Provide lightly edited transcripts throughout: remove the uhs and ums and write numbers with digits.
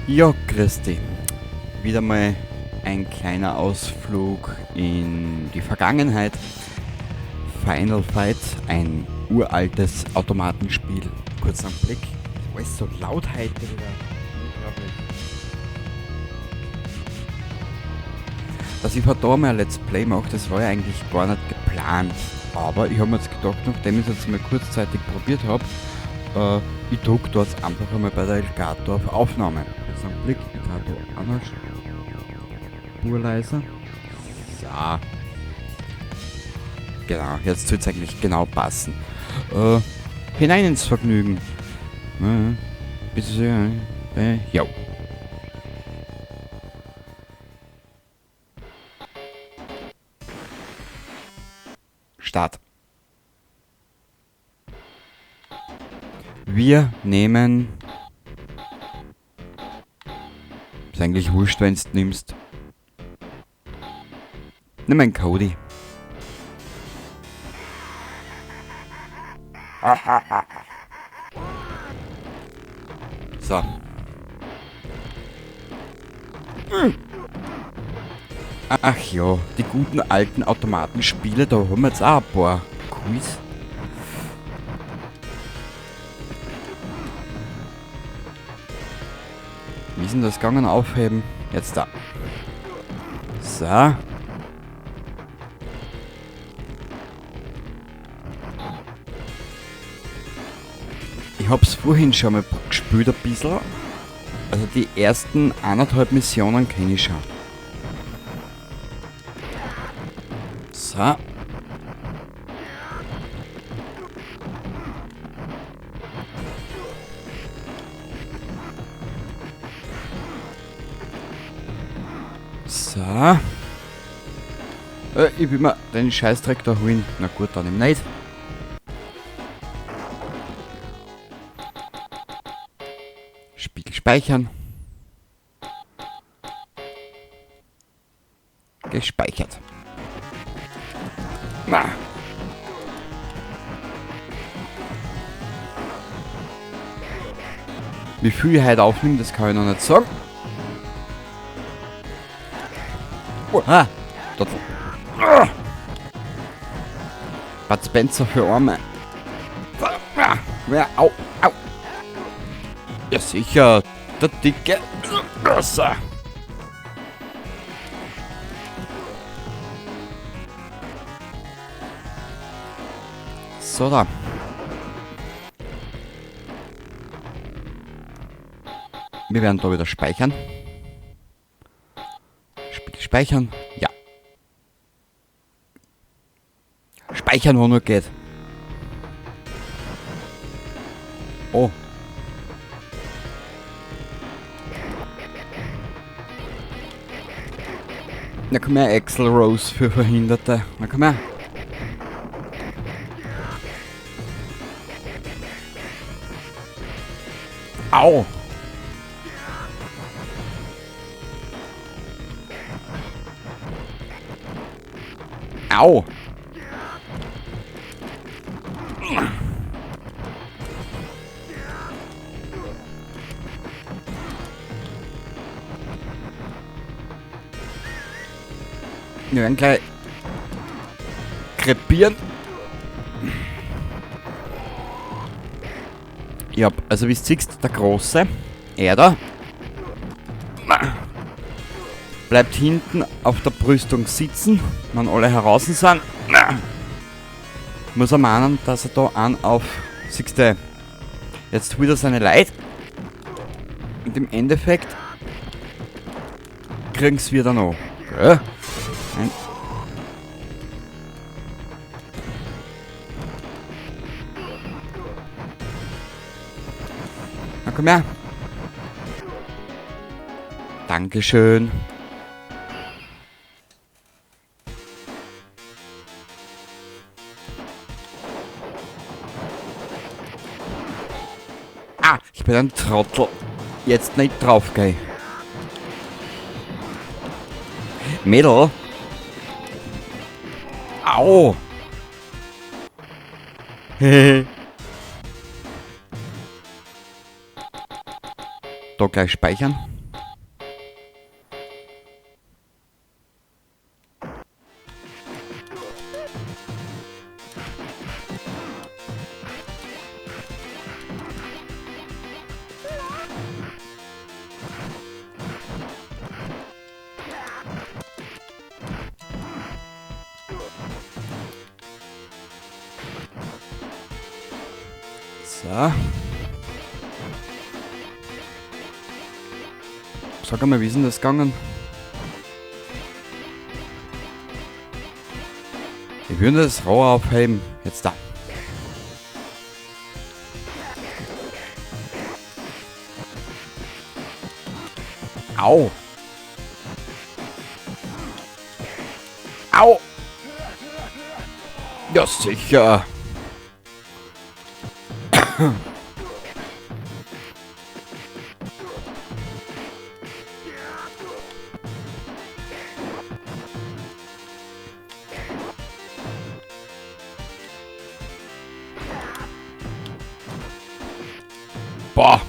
Ja, Christi. Wieder mal ein kleiner Ausflug in die Vergangenheit. Final Fight, ein uraltes Automatenspiel. Kurz am Blick. Alles so laut heute wieder. Unglaublich. Dass ich vor da mal ein Let's Play mache, das war ja eigentlich gar nicht geplant. Aber ich habe mir jetzt gedacht, nachdem ich es jetzt mal kurzzeitig probiert habe, ich drücke dort einfach einmal bei der Elgato auf Aufnahme. Jetzt einen Blick, ich trage da auch noch Spur leiser. So. Genau, jetzt soll es eigentlich genau passen. Hinein ins Vergnügen. Bitte sehr. Jo. Start. Wir nehmen... Ist eigentlich wurscht, wenn's du nimmst. Nimm einen Cody. So. Ach ja, die guten alten Automatenspiele, da haben wir jetzt auch ein paar Quiz. Wie ist denn das gegangen? Aufheben. Jetzt da. So. Ich hab's vorhin schon mal gespielt ein bisschen. Also die ersten 1,5 Missionen kenn ich schon. So. So. Ich will mir den Scheißdreck da holen. Na gut, dann eben nicht. Spiegel speichern. Gespeichert. Na. Wie viel ich heute aufnehme, das kann ich noch nicht sagen. Oha! Dort. Ah. Bud Spencer für Arme. Ja, au, au. Ja sicher, der dicke Wasser. So da. Wir werden da wieder speichern. Spiel speichern. Ja. Speichern, wo nur geht. Oh. Na komm her, Axl Rose für Verhinderte. Na komm her. Au! Au! Wir werden gleich krepieren. Ja, also wie du siehst, der Große, er da, bleibt hinten auf der Brüstung sitzen, wenn alle heraus sind. Muss er mahnen, dass er da einen auf, siehst du, jetzt tut er seine Leid. Und im Endeffekt kriegen's wir dann noch. Gell? Nein. Na komm her. Dankeschön. Ah, ich bin ein Trottel. Jetzt nicht drauf, gell. Mädel. Au. Da gleich speichern. So. Sag einmal, wie ist denn das gegangen? Ich würde das Rohr aufheben. Jetzt da. Au! Au! Ja, sicher! Boah!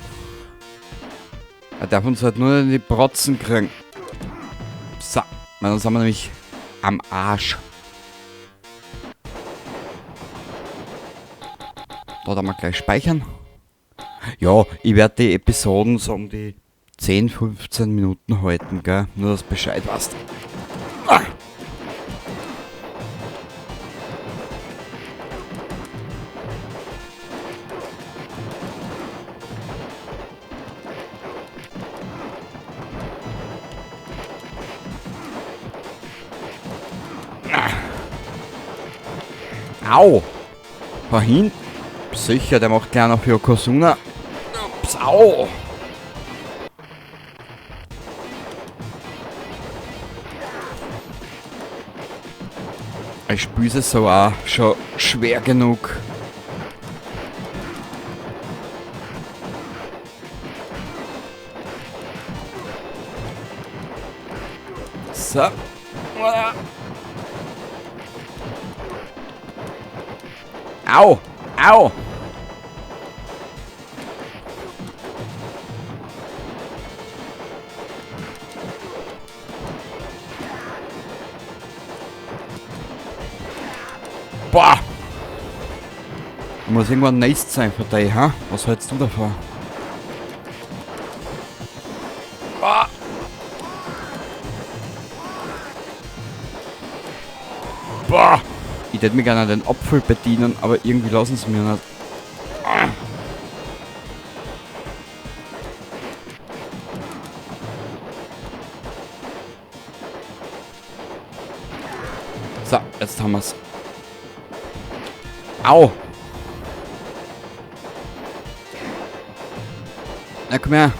Er darf uns halt nur in die Protzen kriegen. So, dann sind wir nämlich am Arsch. Da werden wir gleich speichern. Ja, ich werde die Episoden so um die 10, 15 Minuten halten, gell? Nur, dass du Bescheid weißt. Ah. Au! Vorhin? Sicher, der macht gleich noch Yokozuna. Ups, au! Ich spüre es so auch schon schwer genug. So. Au! Au! Boah! Muss irgendwann nice sein für dich, ha? Was hältst du davon? Boah! Boah! Ich hätte mich gerne an den Apfel bedienen, aber irgendwie lassen sie mir nicht. So, jetzt haben wir's. Au! Na komm her!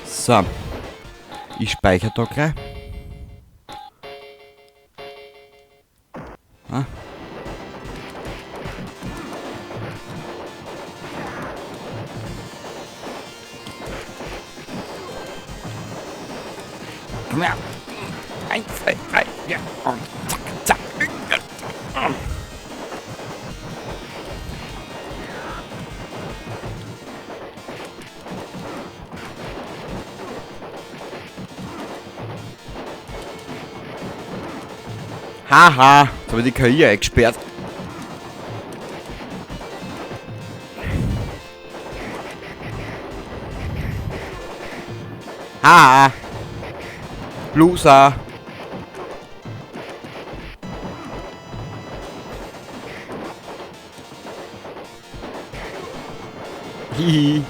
So, ich speichere da gleich. Ah. Komm her. 1, 2, 3, 4 und zack, zack. Haha, jetzt habe ich die KI eingesperrt. Haha. Loser. Hihi.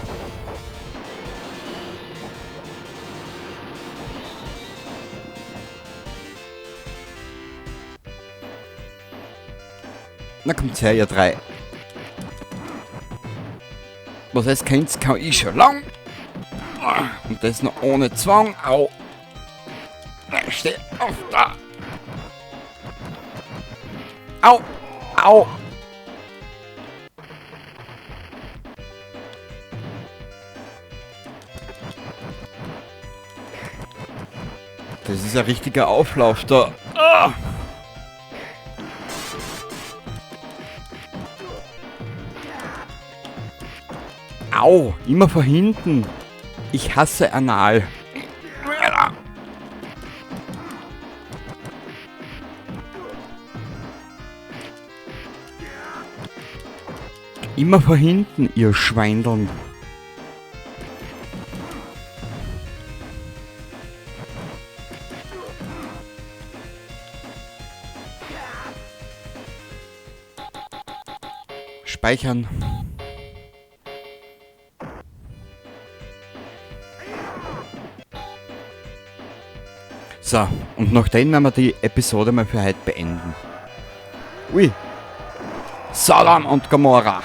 Na kommt's her, ihr drei. Was heißt, kennt's, kann ich schon lang. Und das noch ohne Zwang. Au. Steh auf da. Au. Au. Das ist ein richtiger Auflauf da. Ah. Au, immer von hinten. Ich hasse Anal. Immer von hinten, ihr Schweindeln. Speichern. So, und nach dem werden wir die Episode mal für heute beenden. Ui. Sodom und Gomorra.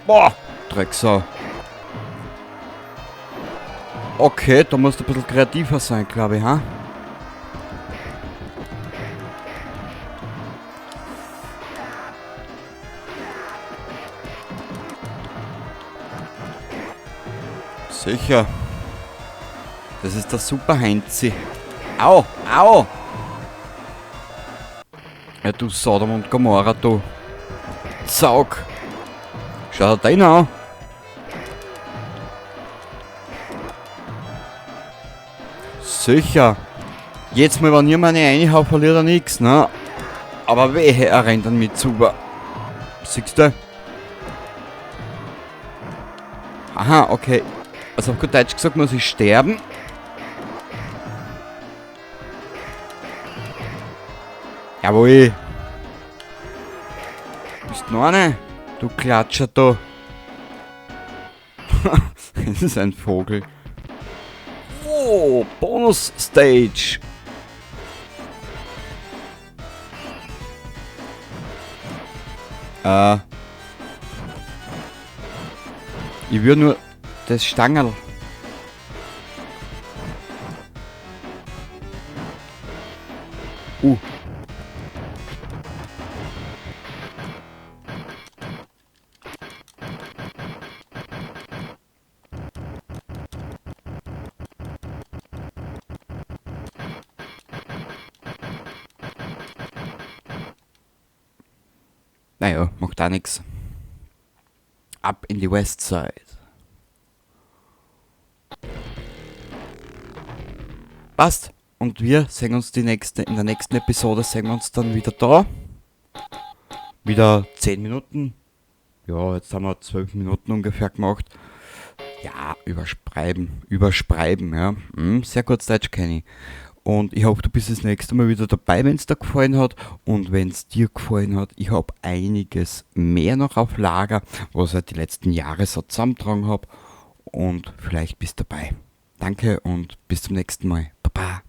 Boah, Drecksau. Okay, da musst du ein bisschen kreativer sein, glaube ich, ha? Sicher. Das ist der Super Heinzi. Au, au! Ja, du Sodom und Gomorra, du. Saug. Schau dir den an. Sicher. Jetzt mal, wenn ich meine reinhau, verliert er nichts, ne? Aber wehe, er rennt dann mit super. Siehst du? Aha, okay. Also auf gut Deutsch gesagt, muss ich sterben. Jawohl. Bist noch eine? Du Klatscher da. Das ist ein Vogel. Oh, Bonus Stage. Ich würde nur das Stangerl. Naja, macht auch nix. Ab in die Westside. Passt. Und wir sehen uns in der nächsten Episode sehen wir uns dann wieder da. Wieder 10 Minuten. Ja, jetzt haben wir 12 Minuten ungefähr gemacht. Ja, überschreiben, ja. Sehr kurz Deutsch kenne ich. Und ich hoffe, du bist das nächste Mal wieder dabei, wenn's dir gefallen hat. Und wenn's dir gefallen hat, ich hab einiges mehr noch auf Lager, was ich die letzten Jahre so zusammengetragen hab. Und vielleicht bist du dabei. Danke und bis zum nächsten Mal. Baba.